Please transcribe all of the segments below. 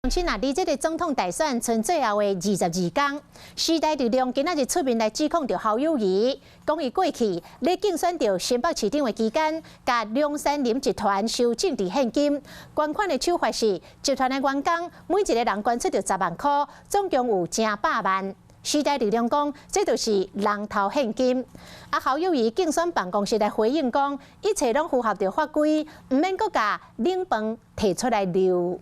親啊，離這个總統大選賰最後的22工，時代力量今仔日出面來指控著侯友宜，講伊過去咧競選著新北市長的期間，共龍山林集團收政治獻金，捐款的手法是集團的員工每一个人捐出著10萬箍，總共有成百萬。時代力量講，這就是人頭獻金。啊，侯友宜競選辦公室來回應講，一切攏符合著法規，毋免閣共冷飯提出來溜。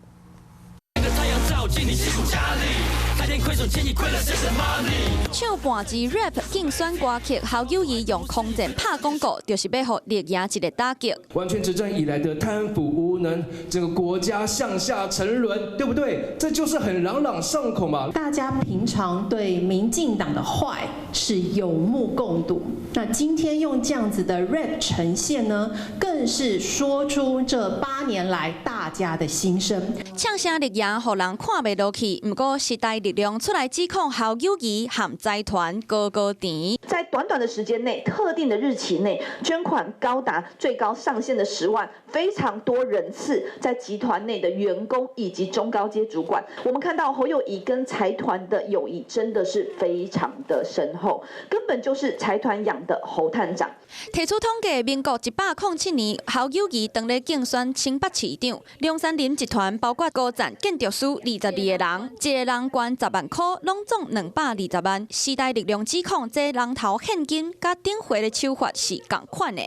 唱盤子 rap 競選歌曲，侯友宜用空戰拍廣告，就是欲予綠營一个打擊。完全執政以來的貪腐無能，整個國家向下沉淪，對不對？這就是很朗朗上口嘛。大家平常對民進黨的壞是有目共睹，那今天用這樣子的 rap 呈現呢，更是說出這8年來大家的心聲。唱聲綠營，予人看袂落去，毋過時代力量出來指控侯友宜和財團高高甜。在短短的時間內，特定的日期內，捐款高達最高上限的10萬，非常多人次在集團內的員工以及中高階主管。我們看到侯友宜跟財團的友誼真的是非常的深厚，根本就是財團養的侯探長。提出統計，民國107年，侯友宜當咧競選新北市長，龍山林集團包括高層建築師22個人，一个人捐10萬箍，攏總220萬。時代力量指控這人頭獻金佮頂回的手法是仝款的。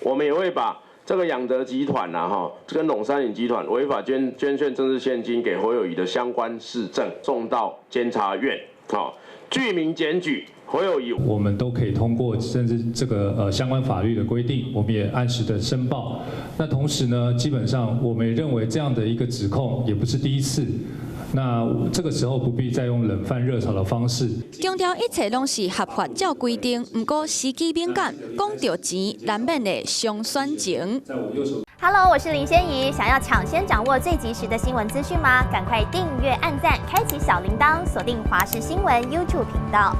我們也會把這個養德集團啊，哈，這個龍山林集團違法捐獻政治獻金給侯友宜的相關事證送到監察院，好，具名檢舉侯友宜。我們都可以通過，甚至這個相關法律的規定，我們也按時的申報。那同時呢，基本上我們也認為這樣的一個指控也不是第一次。那這個時候不必再用冷飯熱炒的方式。強調一切攏是合法照規定，毋過時機敏感，講著錢難免會傷選情。 Hello，我是林仙怡，想要搶先掌握最及時的新聞資訊嗎？趕快訂閱、按讚、開啟小鈴鐺，鎖定華視新聞 YouTube 頻道。